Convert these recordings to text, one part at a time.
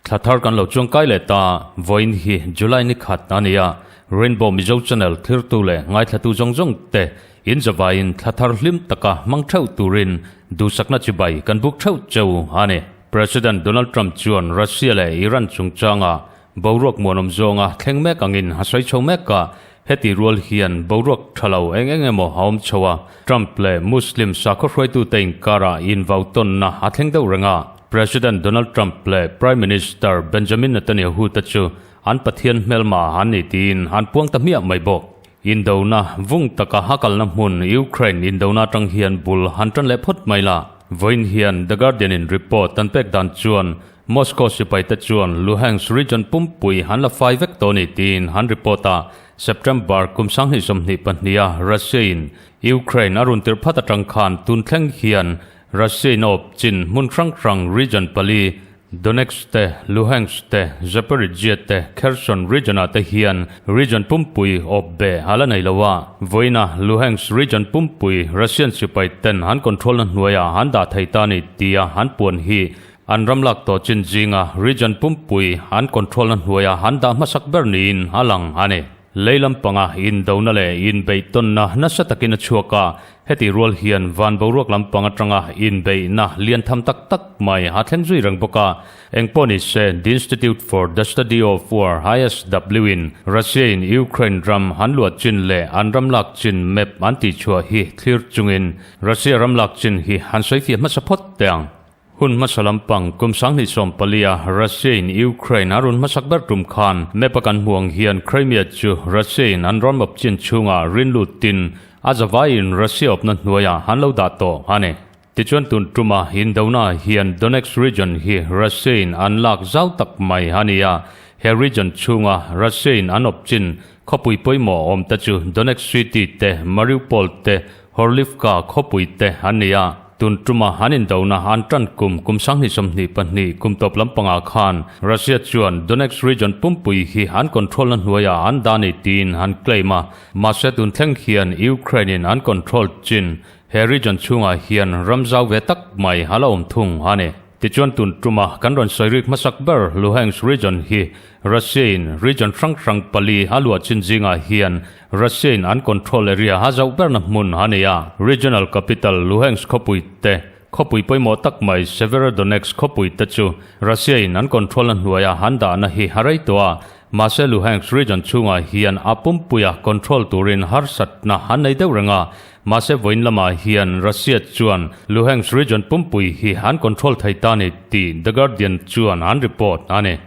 Thla thar kan lo chuang kai leh ta, vawiin hi July ni khat a ni a, Rainbow Mizo Channel thirtu leh ngaithlatu zawng zawng te in zavaiin thla thar hlim taka hmang theuh turin duhsakna chibai kan buk theuh cheu a ni. President Donald Trump chuan Russia leh Iran chungchanga boruak muanawm zawnga thleng mek angin a sawi chho mek a, heti rual hian boruak tha lo eng eng emaw a awm chho a, Trump leh Muslim sakhaw hruaitute inkarah invautawnna a thleng deuh reng a. President Donald Trump leh Prime Minister Benjamin Netanyahu te chu an Pathian hmelma an ni tiin an puang ta hmiah mai bawk. Indona vung taka a kalna hmun Ukraine indona atang hian bul han tan leh phawt mai la. Vawiin hian The Guardian in report an pek dan chuan Moscow sipai te chuan Luhansk region pumpui an la fai vek tawh a ni tiin an report a. September kum 2022 a Russia in Ukraine a run tirh phat atang khan tun thleng hian Russia-in a awp chin hmun hrang hrang region pali, Donetsk te, Luhansk te, Zaporizhzhia te, Kherson region-ah te hian region pumpui awp be a la nei lo a. Vawiina Luhansk region pumpui Russian sipai ten an control-na hnuaiah an dah thei ta a ni tia an puan hi an ram lak tawh chin zinga region pumpui an control-na hnuaiah an dah hmasak ber niin a lang a ni. Lei lampanga indona leh inbeihtawnna nasa takin a chhuak a, heti rual hian van boruak lampang atanga inbeihna lian tham tak tak mai a thleng zui reng bawk a. Engpawh ni se, The Institute for the Study of War, ISW, in Russia-in Ukraine ram an luah chin leh an ram lak chin map an tihchhuah hi thlir chungin Russia ram lak chin hi an sawifiah hmasa phawt teh ang. Hun hmasa lampang kum 2014 a Russia-in Ukraine a run hmasak ber tum khan map a kan hmuh ang hian Crimea chu Russia-in an rawn mawp chin chhungah rin lutin a zavaiin Russia awpna hnuaiah an lo dah tawh a ni. Tichuan tun tuma indona hian Donetsk region hi Russia-in an lak zau tak mai a ni a, he region chhunga Russia-in an awp chin khawpui pawimawh awm te chu Donetsk city te, Mariupol te, Horlivka khawpui te an ni a. Tun tuma an indona an tan kum kum 2022 kum tawp lampangah khan Russia chuan Donetsk region pumpui hi an control-na hnuaiah an dah ni tiin an claim a, mahse tun thleng hian Ukraine-in an control chin he region chhungah hian ram zau ve tak mai a la awm thung a ni. Tichuan tun tuma kan rawn sawi rik hmasak ber Luhansk region hi Russia-in region hrang hrang pali a luah chin zingah hian Russia-in an control area a zauh berna hmun a ni a. Regional capital Luhansk khawpui te, khawpui pawimawh tak mai Severodonetsk khawpui te chu Russia-in an control-na hnuaia an dahna hi a rei tawh a, mahse Luhansk region chhungah hian a pumpuia control turin harsatna an nei deuh reng a, Mahse vawiin lamah hian Russia chuan Luhansk region pumpui hi an control thei ta ni tih The Guardian chuan an report a ni.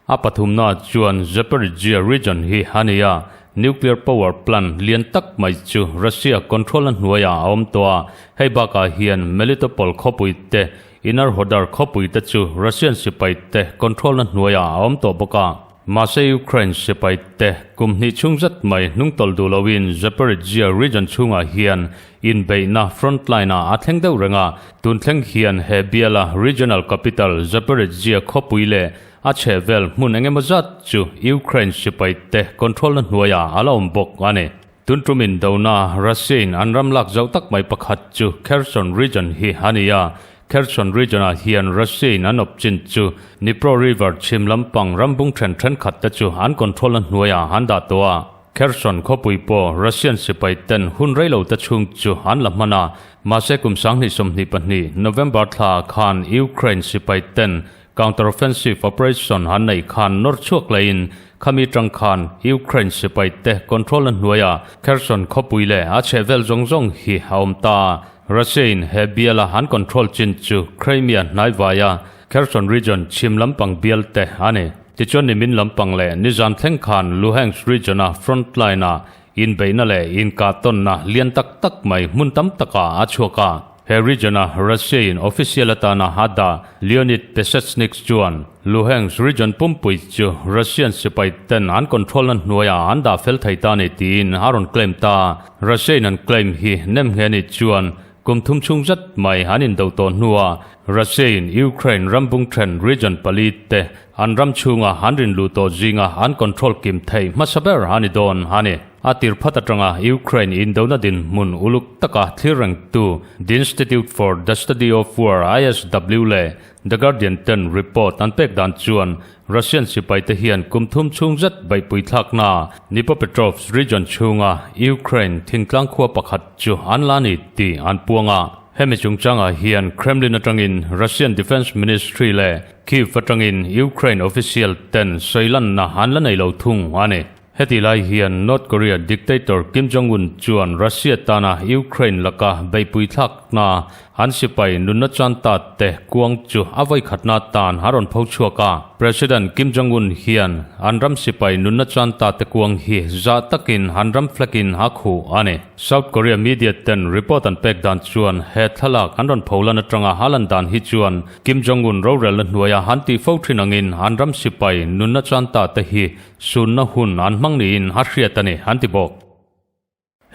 A pathumna chuan Zaporizhzhia region hi a ni a, nuclear power plant lian tak mai chu Russia control-na hnuaiah a awm tawh a, hei bakah hian Melitopol khawpui te, Enerhodar khawpui te chu Russian sipai te control-na hnuaiah a awm tawh bawk a. Mahse Ukraine sipai te kum hnih chhung zet mai hnungtawlh duh loin Zaporizhzhia region chhungah hian inbeihna front line-ah a thleng deuh reng a, tun thleng hian he biala regional capital Zaporizhzhia khawpui leh a chhehvel hmun eng emaw zat chu Ukraine sipai te control-na hnuaiah a la awm bawk a ni. Tun tum indona Russia-in an ram lak zauh tak mai pakhat chu Kherson region hi a ni a, Kherson region-ah hian Russia-in an awp chin chu Dnipro River chhim lampang rambung then thenkhat te chu an control-na hnuaiah an dah tawh a. Kherson khawpui pawh Russian sipai ten hun rei lo te chhung chu an la hman a, mahse kum 2022 November thlaah khan Ukraine sipai ten counter-offensive operation an neih khan nawr chhuak laiin khami tang khan Ukraine sipai te control-na hnuaiah Kherson khawpui leh a chhehvel zawng zawng hi a awm ta a. Russia-in he biala an control chin chu Crimea hnaivaia Kherson region chhim lampang bial te a ni. Tichuan nimin lampang leh nizan thleng khan Luhansk region-a front line-ah inbeihna leh inkahtawnna lian tak tak mai hmun tam takah a chhuak a. He region-a Russia-in official atana a dah Leonid Pesechnik chuan Luhansk region pumpui chu Russian sipai ten an control-na hnuaiah an dah fel thei ta a ni tiin a rawn claim ta. Russia-in an claim hi nem nghe ni chuan. Kum thum chhung zet mai an indo tawh hnuah Russia-in Ukraine ram bung then region pali te an ram chhunga an rin luh tawh zinga an control kim theih hmasa ber a ni dawn a ni. A tir phat atanga Ukraine indona dinhmun uluk taka thlir rengtu The Institute for the Study of War, ISW, leh The Guardian ten report an pek dan chuan Russian sipaite hian kum thum chhung zet beihpui thlakna Dnipropetrovsk region chhunga Ukraine thingtlang khua pakhat chu an la ni tih an puang a. Hemi chungchangah hian Kremlin atangin Russian Defence Ministry leh Kyiv atangin Ukraine official ten sawilanna an la nei lo thung a ni. Heti lai hian North Korea dictator Kim Jong-un chuan Russia tana Ukraine laka beihpui thlakna an sipai nunna chan ta te kuang chu a vawikhatna tan a rawn pho chhuak a. President Kim Jong-un hian an ram sipai nunna chan ta te kuang hi zah takin an ram flag in a khuh a ni. South Korea media ten report an pek dan chuan he thlalak an rawn pho lan atanga a lan dan hi chuan Kim Jong-un rorelna hnuaia an tih fo thin angin an ram sipai nunna chan ta te hi Sunna hun an hmang niin a hriat a ni, an ti bawk.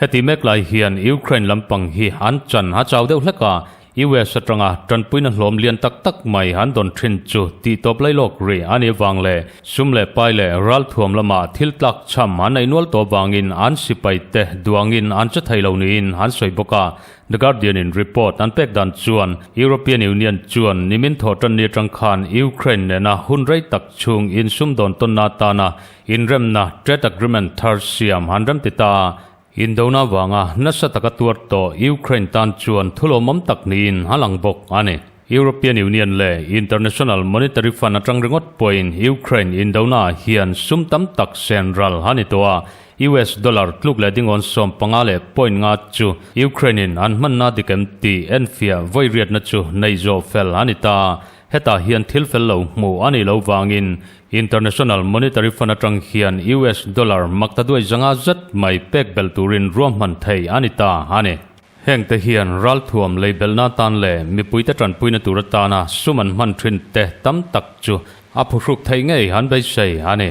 Heti mek lai hian Ukraine lampang hi an chan a chau deuh hlek a, US atanga tanpuina hlawm lian tak tak mai an dawn thin chu tih tawp lai lawk rih a nih avang leh sum leh pai leh ralthuam lama thil tlak chham an nei nual tawh avangin an sipai te duangin an che thei lo niin an sawi bawk a. The Guardian in report an pek dan chuan European Union chuan nimin thawhtanni atang khan Ukraine nena hun rei tak chhung insumdawn tawnna atana inremna trade agreement thar siam an rem ti ta a. Indona vanga nasa taka tuar tawh Ukraine tan chuan thulawmawm tak niin a lang bawk a ni. European Union leh International Monetary Fund atang ringawt pawhin Ukraine indona ah hian sum tam tak sen ral a ni tawh a, US dollar tluk leh dingawn 15.5 chu Ukraine in an hmanna dik em tih enfiah vawi riatna chu neih zawh fel a ni ta. Hetah hian thil fel lo hmuh a nih loh vangin International Monetary Fund atang hian US dollar makta duai zanga zet mai pek belh turin ruahman thei a ni ta a ni. Hengte hian ralthuam leibelhna atan leh mipuite tanpuina tur atana sum an hman thin te tam tak chu a phuhruk theih ngei an beisei a ni.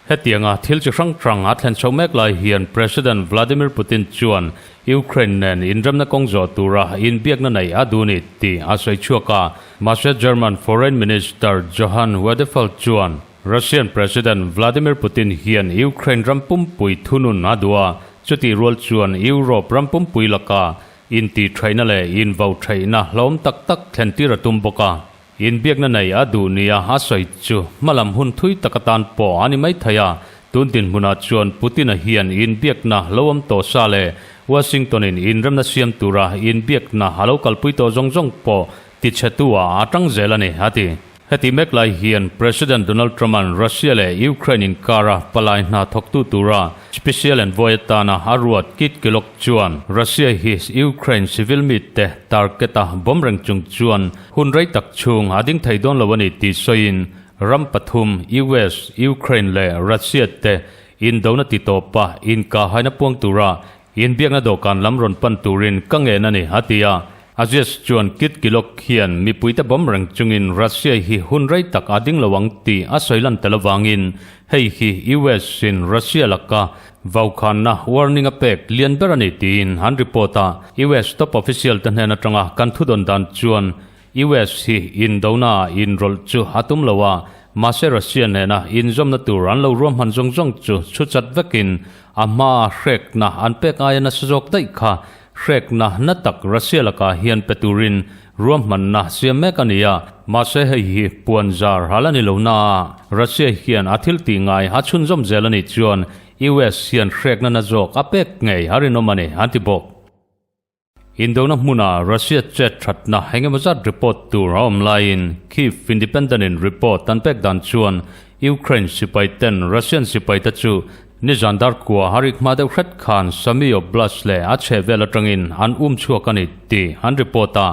Hetianga thil chi hrang hrang a thlen chho mek lai hian President Vladimir Putin chuan Ukraine nen inremna kawng zawh tura inbiakna neih a duh ni tih a sawi chhuak a. Mahse German Foreign Minister Johann Wadephul chuan Russian President Vladimir Putin hian Ukraine ram pumpui thunun a duh a, chutih rual chuan Europe ram pumpui laka intihtheihna leh invautheihna hlawm tak tak thlentir a tum bawk a. Inbiakna nei a duh nia a sawi chu hmalam hun thui tak atan pawh a ni mai thei a, tun dinhmunah chuan Putin-a hian inbiakna lo awm tawh sa leh Washington-in inremna siam tura inbiakna a lo kalpui tawh zawng zawng pawh tichhetu-ah a tang zel a ni, a ti. Heti mek lai hian President Donald Trump-a'n Russia leh Ukraine inkara palai hna thawktu tura Special Envoy atana a ruat Keith Kellogg chuan Russia hi Ukraine civil mite target-a bawm reng chung chuan hun rei tak chhung a ding thei dawn lo a ni tih sawiin ram pathum US, Ukraine leh Russia te indona ti tawpa inkahhaina puang tura Inbiakna dawhkan lam rawn pan turin ka ngen a ni, a ti a. Aziz chuan Kit Kilok hian mipuite bawm reng chungin Russia hi hun rei tak a ding lo ang tih a sawi lan tel avangin hei hi US in Russia laka vaukhanna warning a pek lian ber a ni tiin an report a. US top official te hnen atanga kan thudawn dan chuan US hi indona ah inrawlh chu a tum lo a, mahse Russia nena inzawmna tur an lo ruahman zawng zawng chu chhu chat vekin a hmaa hrekna an pek aia nasa zawk daih kha hrekna na tak Russia lakah hian pe turin ruahmanna siam mek a ni a, mahse hei hi puan zar hal a ni lo naa Russia hian a thil tih ngai a chhunzawm zel a nih chuan US hian hrekna na zawk a pek ngei a rinawm a ni, an ti bawk. Indona hmuna Russia chet thatna engemaw zat report tur a awm laiin Kyiv Independent in report an pek dan chuan Ukraine sipai ten Russian sipai te chu nizan dar kua a rik hma deuh hret khan Sami Oblast leh a chhehvel atangin an um chhuak a ni tih an report a.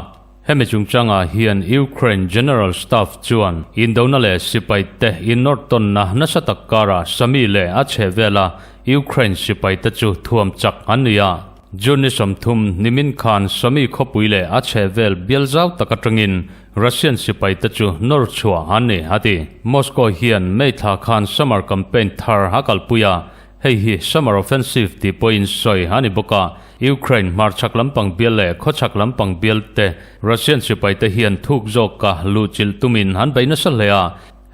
Hemi chungchangah hian Ukraine General Staff chuan indona leh sipai te innawrh tawnna nasa tak karah Sami leh a chhehvela Ukraine sipai te chu thuam chak an ni a. June ni 30 nimin khan Sami khawpui leh a chhehvel bial zau tak atangin Russian sipai te chu nawr chhuah an ni, a ti. Moscow hian May thla khan summer campaign thar a kalpui a. Hei hi Summer Offensive tih pawhin sawi a ni bawk a. Ukraine hmarchhak lampang bial leh khawchhak lampang bial te Russian sipaite hian thuk zawka luhchilh tumin an bei nasa hle a.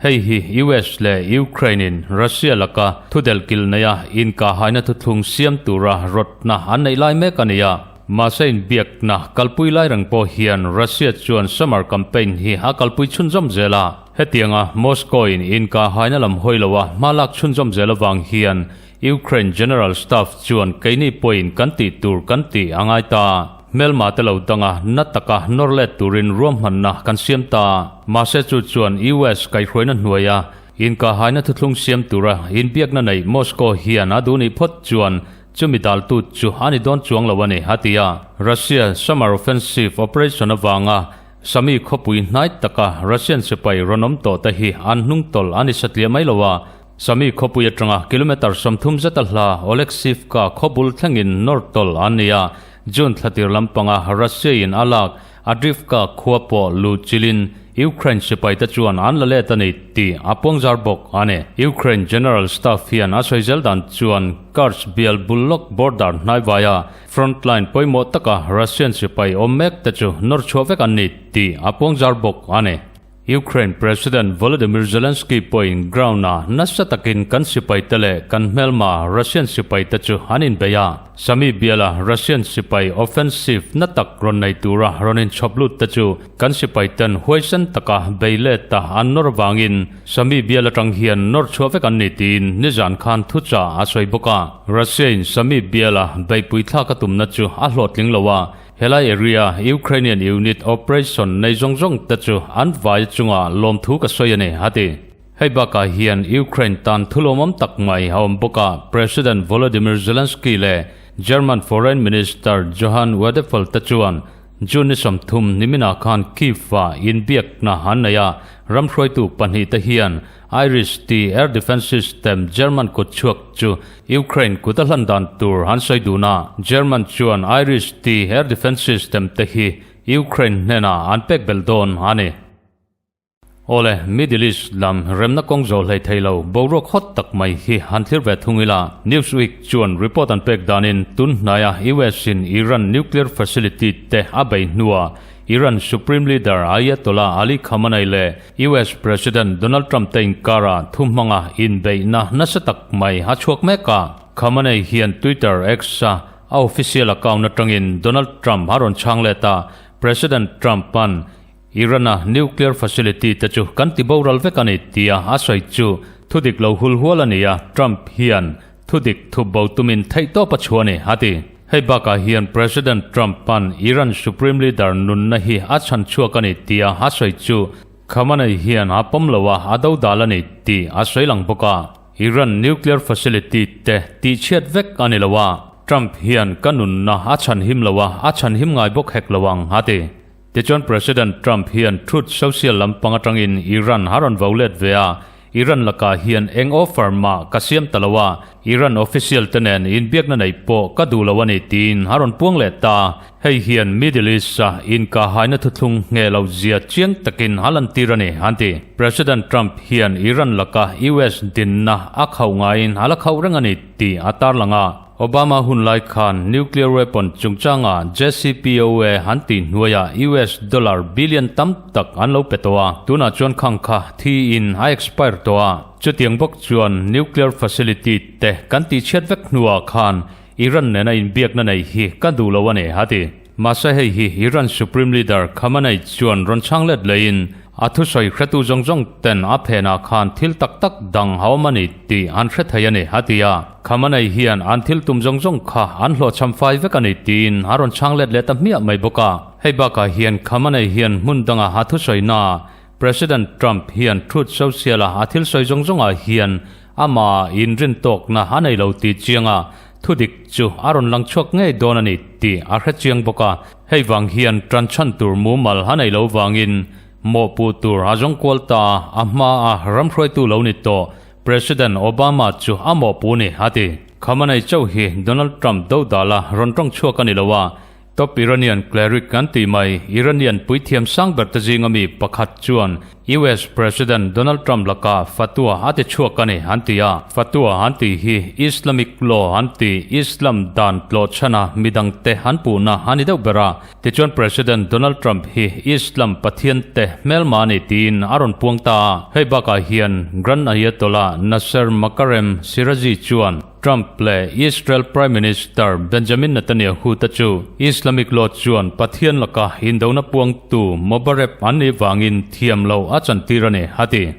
Hei hi US leh Ukraine in Russia laka thudelh kilh neia inkahhaina thuthlung siam tura rawtna an neih lai mek a ni a. Mahse inbiakna kalpui lai reng pawh hian Russia chuan summer campaign hi a kalpui chhunzawm zel a. Hetianga Moscow in inkahhaina lam hawi loa hma lak chhunzawm zel avang hian Ukraine General Staff chuan keini pawhin kan tih tur kan tih a ngai ta. Hmelma te lo danga na taka nawr let turin ruahmanna kan siam ta. Mahse chu chuan US kaihhruaina hnuaia inkahhaina thuthlung siam tura inbiakna neih Moscow hian a duh nih phawt chuan chumi daltu chu a ni dawn chuang lo a ni, a ti a. Russia Summer Offensive Operation avanga Sami khawpui hnai taka Russian sipai rawn awm tawh te hi an hnung tawlh a ni satliah mai lo a. Sami khawpui atanga kilometre 30 zeta hla Oleksivka khawbul thlengin nawr tawlh an ni a, June thlatir lampanga Russia-in a lak Adrivka khua pawh luh chilin Ukraine sipaite chuan an la let a ni tih a puangzar bawk a ni. Ukraine General Staff hian a sawi zel dan chuan Kursk bial bul lawk border hnaivaia front line pawimawh taka Russian sipai awm mek te chu nawr chhuah vek an ni tih a puangzar bawk a ni. Ukraine President Volodymyr Zelensky pawhin ground-ah nasa takin kan sipaite leh kan hmelma Russian sipaite chu an inbei a. Sami biala Russian sipai offensive na tak rawn nei tura rawn inchhawp lut te chu kan sipaiten huaisen taka bei let ta an nawr avangin Sami bial atang hian nawr chhuah vek an ni tiin nizan khan thuchah a sawi bawk a. Russia-in Sami biala beihpui thlak a tumna chu a hlawhtling lo a. Helai area Ukrainian unit operation nei zawng zawng te chu an vai chunga lawmthu ka sawi a ni, a ti. Hei bakah hian Ukraine tan thulawmawm tak mai a awm bawk a, President Volodymyr Zelensky leh German Foreign Minister Johann Wadephul te chuan June ni 30 niminah khan Kyiv-ah inbiakna an nei a, ramhruaitu pahnihte hian Iris-T air defence system German kut chhuak chu Ukraine kut a hlan dan tur an sawi dun a, German chuan Iris-T air defence system te hi Ukraine hnenah an pek belh dawn a ni. Awle, Middle East lam remna kawng zawh hlei thei lo boruak hawt tak mai hi han thlir ve thung ila. Newsweek chuan report an pek danin tun hnaia US in Iran nuclear facility te a bei hnuah Iran Supreme Leader Ayatollah Ali Khamenei leh US President Donald Trump te inkara thu hmanga inbeihna nasa tak mai a chhuak mek a. Khamenei hian Twitter X-a a official account atangin Donald Trump a rawn chhang let a, President Trump-a'n Iran-a nuclear facility te chu kan ti boral vek a ni tia a sawi chu thudik lo hul hual a ni a, Trump hian thudik thup bo tumin theihtawp a chhuah a ni, a ti. Hei bakah hian President Trump-a'n Iran Supreme Leader nunna hi a chhan chhuak a ni tia a sawi chu Khamenei hian a pawm lo a, a dodal a ni tih a sawi lang bawk a. Iran nuclear facility te tihchhiat vek a ni lo a, Trump hian ka nunna a chhan him lo a, a chhan him ngai bawk hek lo ang, a ti. Tichuan President Trump hian Truth Social lampang atangin Iran a rawn vo let ve a, Iran lakah hian eng offer mah ka siam ta lo a, Iran official te nen inbiakna nei pawh ka duh lo a ni tiin a rawn puang leh ta. Hei hian Middle East-a inkahaina thuthlung ngheh lo zia chiang takin a lantir a ni, an ti. President Trump hian Iran laka US dinna a khauh ngaiin a la khauh reng a ni tih a tarlang a. Obama hun lai khan nuclear weapon chungchanga JCPOA an tih hnuaiah US dollar billion tam tak an lo pe tawh a, tunah chuan khang kha thi in a expire tawh a. Chutiang bawk chuan nuclear facility te kan tihchhiat vek hnuah khan Iran nena inbiakna nei hi ka duh lo a ni, a ti. Mahse hei hi Iran Supreme Leader Khamenei chuan rawn chhang let leiin a thusawi hretu zawng zawng ten a phenah khan thil tak tak dang a awm a ni tih an hre thei a ni, a ti a. Khamenei hian an thil tum zawng zawng kha an hlawhchham fai vek a ni tiin a rawn chhang let leh ta hmiah mai bawk a. Hei bakah hian Khamenei hian hmun danga a thusawi naah President Trump hian Truth Social-a a thil sawi zawng zawngah hian amah inrintawkna a nei lo tih chiang a, Thudik chu a rawn lang chhuak ngei dawn a ni tih a hre chiang bawk a, hei vang hian tanchhan tur mumal a nei lo vangin mawhpuh tur a zawng kual ta a, a hma a ramhruaitu lo ni tawh President Obama chu a mawhpuh ni a ti. Khamenei chauh hi Donald Trump dodala rawn tawng chhuak a ni lo a. Top Iranian cleric an tih mai, Iranian puithiam sang ber te zinga mi pakhat chuan US President Donald Trump laka fatwa a ti chhuak a ni an ti a. Fatwa an tih hi Islamic law an ti, Islam dan tlawh chhana midangte an puhna a ni deuh ber a. Tichuan President Donald Trump hi Islam Pathian te hmelma a ni tiin a rawn puang ta a. Hei bakah hian Grand Ayatollah Nasser Makarem Shirazi chuan Trump leh Israel Prime Minister Benjamin Netanyahu te chu Islamic law chuan Pathian laka indona puangtu Mobareb an nih vangin thiam lo a chantir a ni, a ti.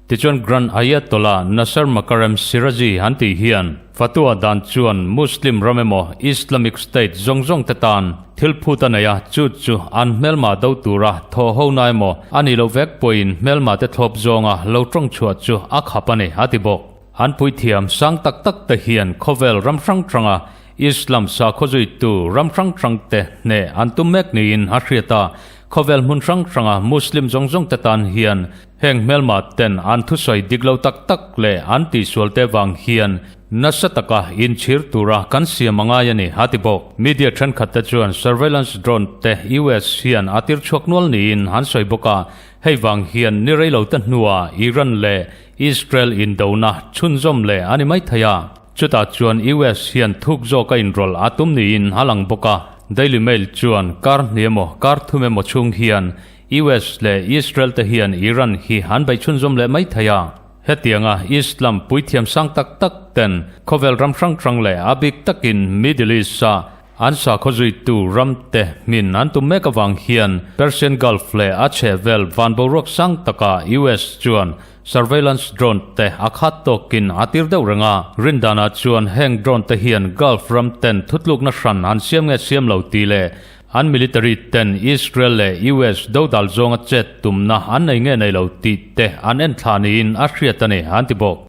Tichuan Grand Ayatollah Nasser Makarem Shirazi an tih hian Fatwa dan chuan Muslim ram emaw Islamic State zawng zawng te tan thil phut a nei a, chu chu an hmelma do tura thaw ho na emaw a nih loh vek pawhin hmelma te thlawp zawnga lo tawng chhuah chu a khap a ni, a ti bawk. An puithiam sang tak tak te hian khawvel ram hrang hranga Islam sakhaw zuitu ram hrang hrang te hneh an tum mek niin a hriat a, khawvel hmun hrang hranga Muslim zawng zawng te tan hian Heng hmelma ten an thusawi dik lo tak tak leh an tihsual te vang hian nasa taka inchhir tura kan siam a ngai a ni, a ti bawk. Media thenkhat te chuan surveillance drone te US hian a tir chhuak nual niin an sawi bawk a, hei vang hian ni rei lo te hnuah Iran leh Israel indona chhunzawm leh a ni mai thei a. Chutah chuan US hian thuk zawk a inrawlh a tum niin a lang bawk a. Daily Mail chuan kar hnih emaw kar thum emaw chhung hian US leh Israel te hian Iran hi an beih chhunzawm leh mai thei a. Hetianga Islam puithiam sang tak tak ten khawvel ram hrang hrang leh a bik takin Middle East-a an sakhaw zuitu ram te hmin an tum mek avang hian Persian Gulf leh a chhehvel van boruak sang takah US chuan surveillance drone te a khat tawkin a tir deuh reng a. Rindanah chuan heng drone te hian Gulf ram ten thutlukna hran an siam nge siam lo tih leh An military ten Israel leh US dodal zawnga chet tumna an nei nge nei lo tih te an en thla niin a hriat a ni, an ti bawk.